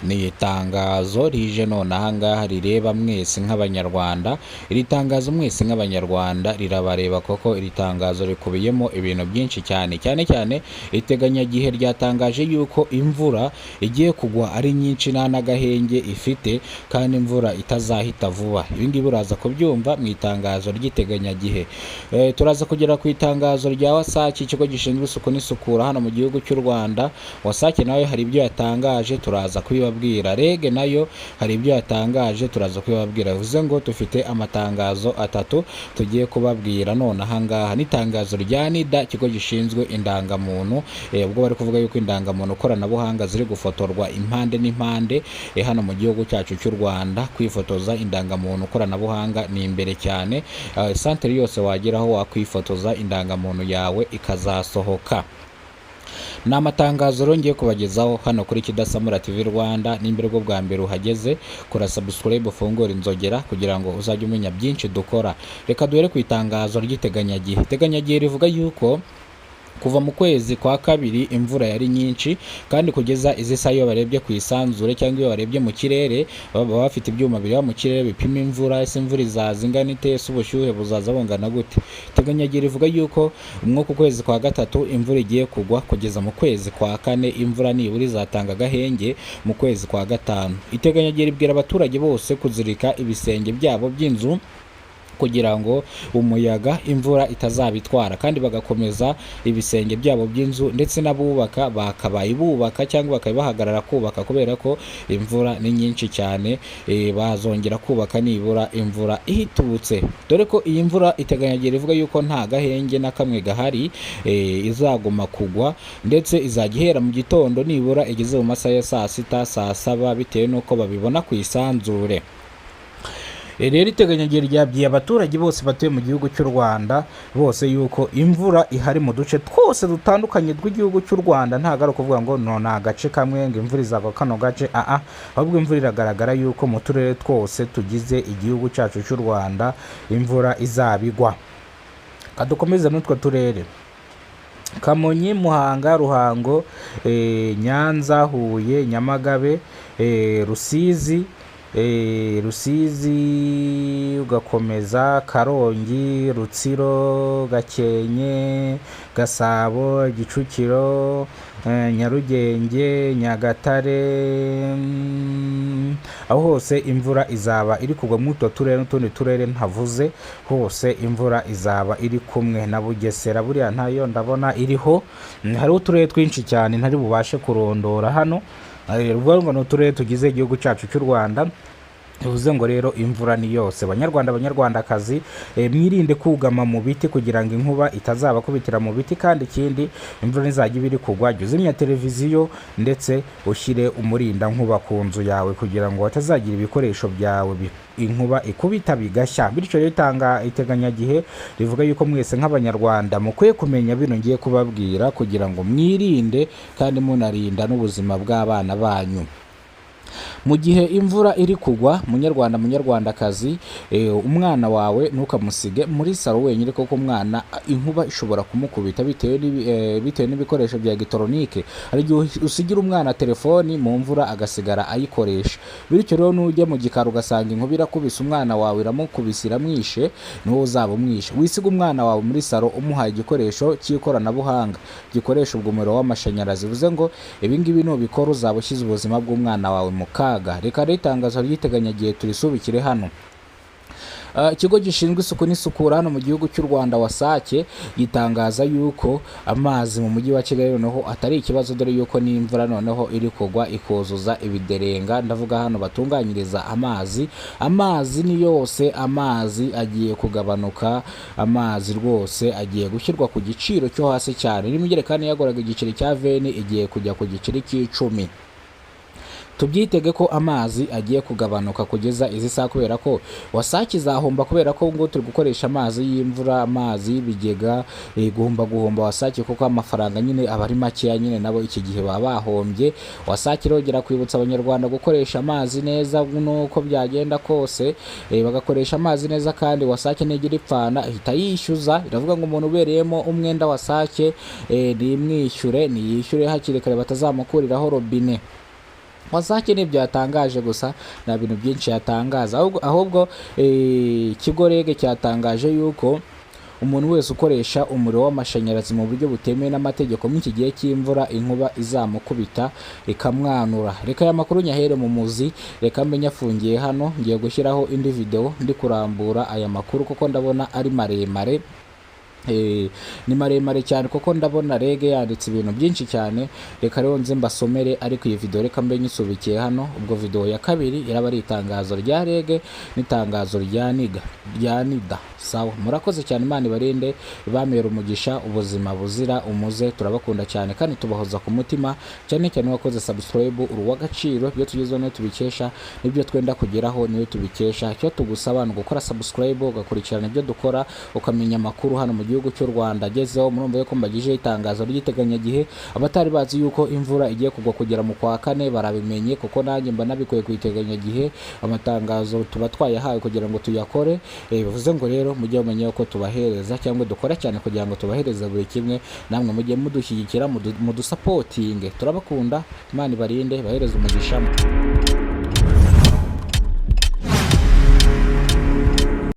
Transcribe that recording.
Ni itangazo rije none aha ngaha rireba mwese nk'Abanyarwanda, iri tangazo mwese nk'Abanyarwanda rirabareba kuko iri tangazo rikubiyemo ibintu byinshi cyane, cyane cyane iteganyagihe ryatangaje yuko imvura igiye kugwa ari nyinshi nta n'agahenge ifite kandi imvura itazahita vuba. Ibi ngibi uraza kubyumva mu itangazo ry'iteganyagihe. Turaza kugera ku itangazo rya WASAC, ikigo gishinzwe isuku n'isukura hano mu gihugu cy'u Rwanda. WASAC nayo hari ibyo yatangaje, turaza kubibabwira. REG nayo hari ibyo yatangaje, turaza kubibabwira. Bivuze ngo dufite amatangazo atatu tugiye kubabwira none aha ngaha. N'itangazo rya NIDA, ikigo gishinzwe indangamuntu, ubwo bari kuvuga yuko indangamuntu koranabuhanga ziri gufotorwa impande n'impande hano mu gihugu cyacu cy'u Rwanda. Kwifotoza indangamuntu koranabuhanga ni imbere cyane, santere yose wageraho wakwifotoza indangamuntu yawe ikazasohoka. Ni amatangazo rero ngiye kubagezaho hano kuri Kidasamura TV Rwanda. Nimba aribwo bwa mbere uhageze, kora subscribe, ufungure inzogera kugira ngo uzajye umenya byinshi dukora. Reka duhere ku itangazo ry'iteganyagihe. Iteganyagihe rivuga yuko kuva mu kwezi kwa kabiri imvura yari nyinshi, kandi kugeza izi saha iyo barebye ku isanzure cyangwa iyo barebye mu kirere, baba bafite ibyuma bireba mu kirere bipima imvura. Ese imvura izaza ingana ite? Ese ubushyuhe buzaza bungana gute? Iteganyagihe rivuga yuko mw'uku kwezi kwa gatatu imvura igiye kugwa kugeza mu kwezi kwa kane, imvura nibura izatanga agahenge mu kwezi kwa gatanu. Iteganyagihe ribwira abaturage bose kuzirika ibisenge byabo by'inzu kugira ngo umuyaga, imvura itazabitwara, kandi bagakomeza ibisenge byabo by'inzu, ndetse n'abubaka bakabaye bubaka cyangwa bakaba bahagarara kubaka kubera ko imvura ni nyinshi cyane, bazongera kubaka nibura imvura ihitutse, dore ko iyi mvura iteganyagihe ivuga yuko nta gahenge na kamwe gahari, izaguma kugwa, ndetse izajya ihera mu gitondo nibura igeze mu masaha ya saa sita, saa saba, bitewe n'uko babibona ku isanzure. Rero iteganyagihe ryabwiye abaturage bose batuye mu gihugu cy'u Rwanda bose yuko imvura ihari mu duce twose dutandukanye tw'igihugu cy'u Rwanda. Ntabwo ari ukuvuga ngo no ni agace kamwe, ngo imvura izagwa kano gace, aa, ahubwo imvura iragaragara yuko mu turere twose tugize igihugu cyacu cy'u Rwanda imvura izabigwa. Kadukomeze n'utwo turere: Kamonyi, Muhanga, Ruhango, Nyanza, Huye, Nyamagabe, Rusizi, Rusizi ugakomeza Karongi, Rutsiro, Gakenke, Gasabo, Kicukiro, Nyarugenge, Nyagatare, aho hose imvura izaba iri kugwa muri utwo turere n'utundi turere ntavuze. Hose imvura izaba iri kumwe na Bugesera, buriya ntayo ndabona iriho. Hariho uturere twinshi cyane ntari bubashe kurondora hano. Uvuga ngo ni uturere tugize igihugu cyacu cy'u Rwanda. Bivuze ngo rero imvura ni yose. Banyarwanda, Banyarwandakazi, mwirinde kugama mu biti kugira ngo inkuba itazabakubitira mu biti. Kandi ikindi, imvura nizajya iba iri kugwa, jya uzimya televiziyo ndetse ushyire umurinda nkuba ku nzu yawe kugira ngo hatazagira ibikoresho byawe inkuba ikubita bigashya. Bityo rero itanga iteganyagihe rivuga yuko mwese nk'Abanyarwanda mukwiye kumenya bino ngiye kubabwira kugira ngo mwirinde kandi munarinda n'ubuzima bw'abana banyu mu gihe imvura iri kugwa. Munyarwanda, Munyarwandakazi, umwana wawe ntukamusige muri salo wenyine, kuko umwana inkuba ishobora kumukubita bitewe n'ibikoresho bya elegitoronike. Hari igihe usigira umwana telefoni mu mvura agasigara ayikoresha. Bityo rero nujya mu gikari ugasanga inkuba irakubise umwana wawe, iramukubise, iramwishe, niwo uzaba umwishe. Wisiga umwana wawe muri salo umuhaye igikoresho cy'ikoranabuhanga gikoresha ubwo umuriro w'amashanyarazi. Bivuze ngo ibi ngibi nubikora uzaba ushyize ubuzima bw'umwana wawe mu kaga. Reka rero itangazo ry'iteganyagihe turisubikire hano. Ikigo gishinzwe isuku n'isukura hano mu gihugu cy'u Rwanda, WASAC, gitangaza yuko amazi mu mujyi wa Kigali noneho atari ikibazo, dore yuko n'imvura noneho iri kugwa ikuzuza ibiderenga, ndavuga hano batunganyiriza amazi. Amazi ni yose, amazi agiye kugabanuka, amazi rwose agiye gushyirwa ku giciro cyo hasi cyane. N'imigerekani yaguraga igiceri cya 20 igiye kujya ku giceri cy'icumi. Tubyitege ko amazi agiye kugabanuka kugeza izi saha, kubera ko WASAC izahomba, kubera ko ngo turi gukoresha amazi y'imvura, amazi y'ibigega, guhomba WASAC, kuko amafaranga nyine aba ari makeya, nyine nabo iki gihe baba bahombye. WASAC irongera kwibutsa Abanyarwanda gukoresha amazi neza nuko byagenda kose, bagakoresha amazi neza. Kandi WASAC nigira ipfana ihita yishyuza. Iravuga ngo umuntu ubereyemo umwenda WASAC, nimwishyure, niyishyure hakiri kare batazamukuriraho robine. WASAC nibyo yatangaje gusa, nta bintu byinshi yatangaza. Ahubwo ikigo REG cyatangaje yuko umuntu wese ukoresha umuriro w'amashanyarazi mu buryo butemewe n'amategeko muri iki gihe cy'imvura, inkuba izamukubita ikamwanura. Reka aya makuru nyahere mu muzi, reka mbe nyafungiye hano. Ngiye gushyiraho indi video ndi kurambura aya makuru kuko ndabona ari maremare. Ni maremare cyane kuko ndabona REG yanditse ibintu byinshi cyane. Reka rero nze mbasomere, ariko iyi video reka mbe nyisubikiye hano. Ubwo video ya kabiri iraba ari itangazo rya REG n'itangazo rya niga rya NIDA. Sawa, murakoze cyane, Imana ibarinde, ibamera umugisha, ubuzima buzira umuze. Turabakunda cyane kandi tubahoza ku mutima, cyane cyane wakoze subscribe, uri uw'agaciro. Ibyo tugezeho niyo tubikesha, n'ibyo twenda kugeraho niyo tubikesha. Icyo tugusaba ni ugukora subscribe, ugakurikirana ibyo dukora, ukamenya amakuru hano mu gihugu cy'u Rwanda agezeho. Murumva yuko mbagijeho itangazo ry'iteganyagihe. Abatari bazi yuko imvura igiye kugwa kugera mu kwa kane barabimenye, kuko nanjye mba nabikuye ku iteganyagihe. Amatangazo tuba twayahawe kugira ngo tuyakore. Bivuze ngo rero mujye mumenya ko tubahereza cyangwa dukora cyane kugira ngo tubahereze buri kimwe. Namwe mujye mudushyigikira, mudusapotinge. Turabakunda, Imana ibarinde, bahereze umugisha.